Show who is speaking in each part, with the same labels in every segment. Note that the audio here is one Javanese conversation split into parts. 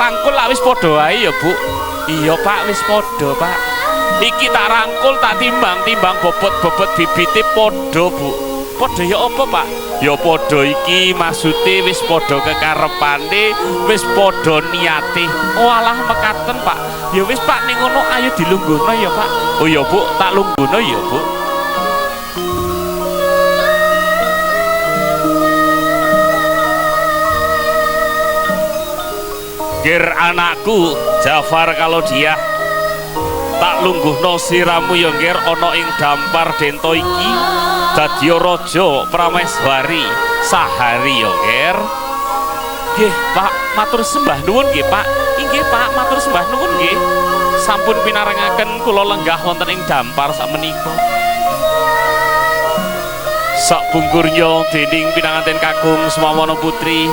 Speaker 1: rangkul lak wis padha wae ya, Bu. Iya, Pak, wis padha, Pak. Iki tak rangkul, tak timbang-timbang bobot-bobot bibite padha, Bu. Padha ya apa, Pak? Ya padha iki maksude wis padha kekarepane, wis padha niate. Oh alah mekaten, Pak. Ya wis, Pak, ning ngono ayo dilungguhno ya, Pak. Oh ya, Bu, tak lungguhno ya, Bu. Ger anakku Jafar kalau dia tak lungguhno siramu ya nger ana ing dampar dento iki dadi raja Prameswari sahari ya nger. Nggih Pak, matur sembah nuwun nggih Pak. Inggih Pak, matur sembah nuwun nggih. Sampun pinarengaken kula lenggah wonten ing dampar sakmenika. Sakpungkurnya dening pinanganten kakung Semawana Putri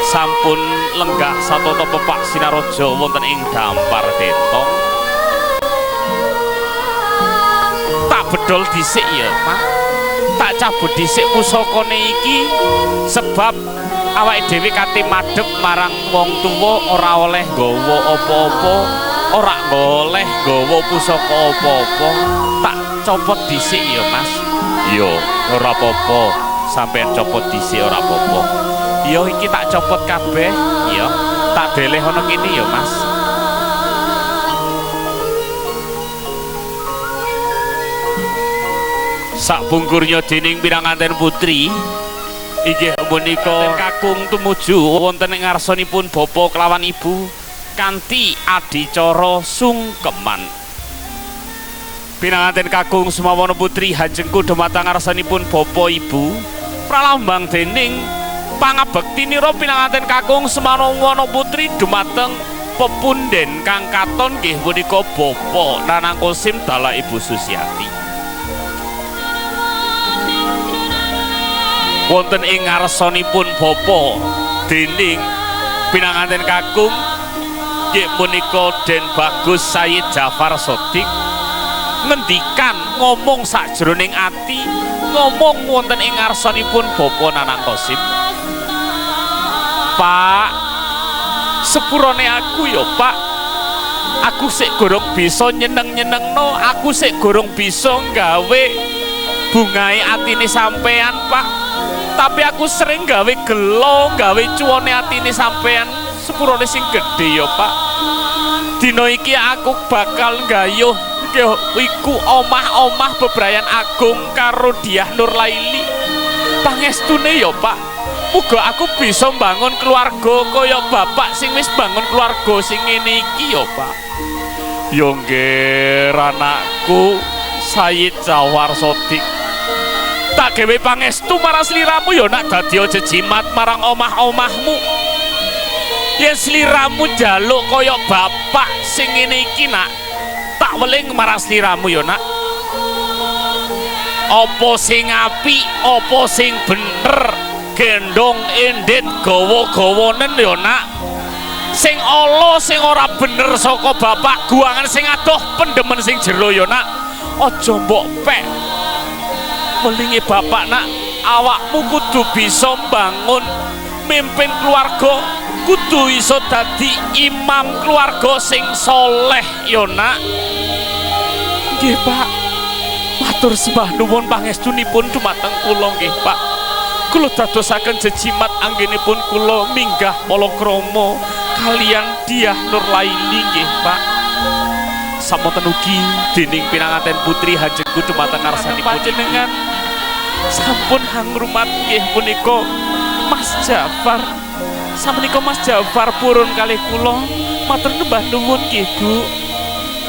Speaker 1: sampun lenggah satata pepak sinaraja wonten ing dampar dentong. Tak bedol dhisik ya, Pak. Tak cabut dhisik pusakane iki sebab awake dhewe kate madhep marang wong tuwa ora oleh nggawa apa-apa, ora oleh nggawa pusaka apa-apa. Tak copot dhisik ya, Mas. Yo, ora apa-apa. Sampeyan copot dhisik ora apa-apa. Ya iki tak copot kabeh, ya. Tak deleh ana kene ya, Mas. Sakpungkurnya dening pinanganten putri inggih punika kakung tumuju wonten ing ngarsanipun bapa kelawan ibu kanthi adicara sungkeman. Pinanganten kakung Sumawana Putri hanjengku dumateng ngarsanipun bapa ibu pralambang dening pangabektinira pinanganten kakung Sumawana Putri dumateng pepunden kang katon nggih punika bapa Nanang Kosim dalah Ibu Susiati. Wonten ing ngarsanipun bapa dening pinanganten kakung nggih punika Den Bagus Sayyid Jafar Sodik ngendikan ngomong sakjroning ati ngomong wonten ing ngarsanipun bapa Nanang Kosim. Pak, sepurone aku ya Pak, aku sik gorong bisa nyeneng-nyenengno, aku sik gorong bisa nggawe bungae atine sampean Pak. Tapi aku sering gawe gelo, gawe cuwone atine sampean, sepurone sing gedhe ya Pak. Dina iki aku bakal nggayuh iku omah-omah bebrayan agung karo Diah Nurlaili. Pangestune ya Pak, muga aku bisa mbangun keluarga kaya bapak sing wis bangun keluarga sing ngene iki ya Pak. Ya nggih anakku Sayyid Jawar Sodik, tak gawe pangestu marang sliramu ya nak dadi aja jimat marang omah-omahmu. Yen sliramu njaluk kaya bapak sing ngene iki nak, tak weling marang sliramu ya nak. Apa sing apik, apa sing bener, gendong endit gawa-gawanen ya nak. Sing ala sing ora bener saka bapak guangan sing adoh pendemen sing jero ya nak. Aja mbok pek. Welinge bapak nak, awakmu kudu bisa mbangun mimpin keluarga, kudu iso dadi imam keluarga sing soleh ya nak. Nggih Pak, matur sembah nuwun pangestunipun dumateng kula nggih Pak. Kula dadosaken jejimat anggenipun kula minggah palakrama kalian Diah Nurlaili nggih Pak. Samonten ugi dening pinanganten putri hanjengku dumateng ngarsanipun panjenengan sampun hangrumat nggih punika Mas Jafar. Samenika Mas Jafar purun kalih kula, matur nembah nuwun nggih Bu.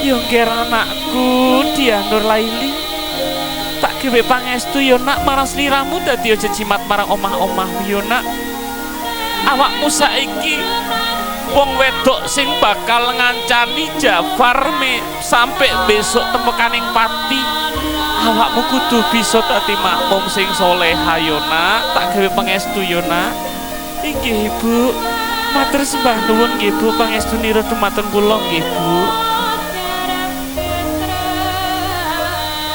Speaker 1: Ya nggih anakku Diah Nurlaili, tak gawe pangestu ya nak marang sliramu dadi aja jimat marang omah-omah ya nak. Awakmu saiki wong wedok sing bakal ngancani Jafar me sampai besok temekaning pati. Awakmu kudu bisa dadi makmum sing soleha ya nak, tak gawe pangestu ya nak. Inggih Ibu, matur sembah nuwun nggih Bu, pangestunira dumateng kula nggih Bu.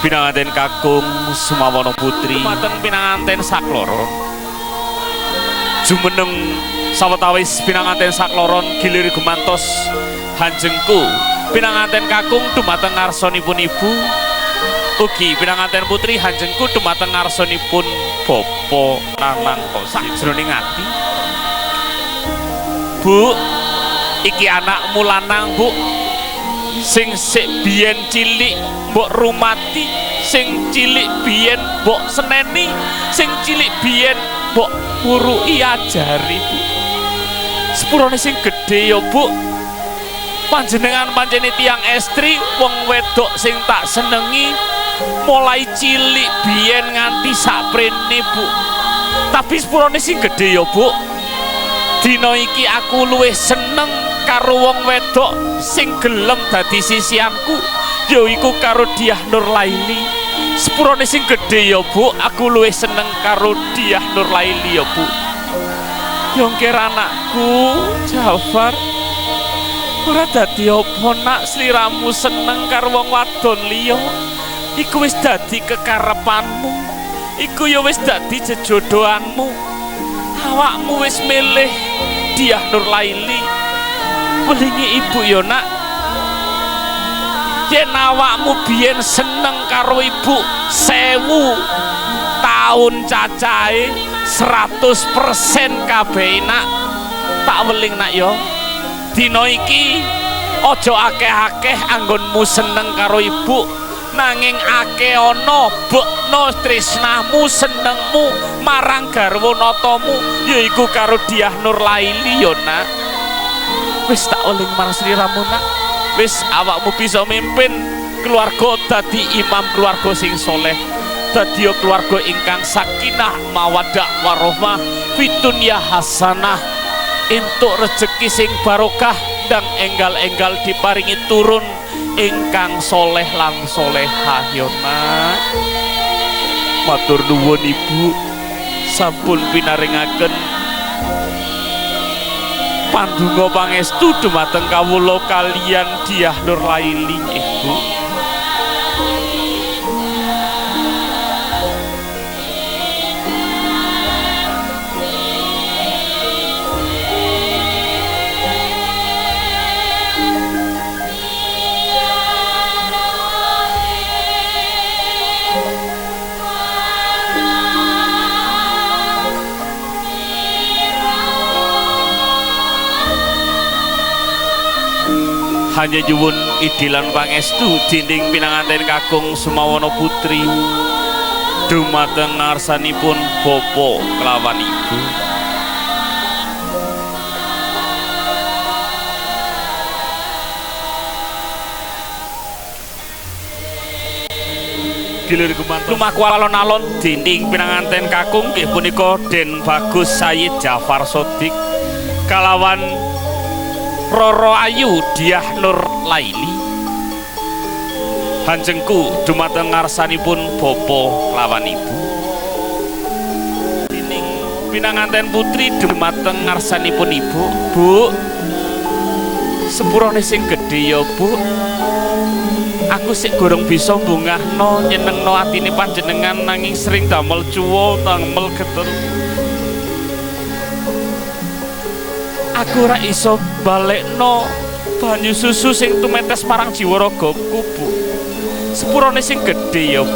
Speaker 1: Pinanganten kakung Sumawana Putri dumateng pinanganten sakloro jumeneng Sawetawis pinanganten sakloron gilir gumantos hanjengku pinanganten kakung dumateng ngarsanipun ibu, ugi pinanganten putri hanjengku dumateng ngarsanipun bapa Nanang Kosim. Jroning ati, Bu, iki anakmu lanang, Bu, sing sik biyen cilik mbok rumati, sing cilik biyen mbok seneni, sing cilik biyen mbok muruki ajari, Bu. Sepurone sing gedhe ya, Bu. Panjenengan pancene tiyang estri, wong wedok sing tak senengi mulai cilik biyen nganti saprene, Bu. Tapi sepurone sing gedhe ya, Bu. Dina iki aku luwih seneng karo wong wedok sing gelem dadi sisianku, yaiku karo Diah Nurlaili. Sepurone sing gedhe ya, Bu, aku luwih seneng karo Diah Nurlaili ya, Bu. Yongker anakku Jafar, ora dadi apa nak sliramu seneng karo wong wadon liya. Iku wis dadi kekarepanmu, iku ya wis dadi jejodohanmu. Awakmu wis milih Diah Nurlaili. Welingi ibu ya nak, yen awakmu biyen seneng karo ibu 1000 taun cacahe 100% kabeh nak, tak weling nak ya. Dina iki aja akeh-akeh anggonmu seneng karo ibu, nanging akeh ana bekna tresnamu senengmu marang garwa natamu, yaiku karo Diah Nurlaili ya nak. Wis tak weling marang sliramu nak. Wis awakmu bisa mimpin keluarga dadi imam keluarga sing soleh, dadi keluarga ingkang sakinah mawaddah warahmah fitunya hasanah, entuk rejeki sing barokah dan enggal-enggal diparingi turun ingkang soleh lan solehah ya nak. Matur nuwun Ibu, sampun pinaringaken pandonga pangestu dumateng kawula kaliyan Diah Nurlaili nggih Bu. Hanya nyuwun idilan pangestu dinding pinanganten kakung Sumawana Putri dumateng ngarsanipun bapa kelawan ibu. Gilir gumantos lumaku alon-alon dinding pinanganten kakung nggih punika Den Bagus Sayyid Jafar Sodik kalawan Roro Ayu Diah Nurlaili. Hanjengku dumateng ngarsanipun bapa lawan ibu. Dining pinanganten putri dumateng ngarsanipun ibu. Bu, sepurone sing gedhe ya, Bu. Aku sik gorong bisa mbungahno nyenengno atine panjenengan, nanging sering damel cuwa, damel geter. Aku ora iso balekno banyu susu sing tumetes marang jiwa ragaku, Bu. Sepurone sing gedhe ya, Bu.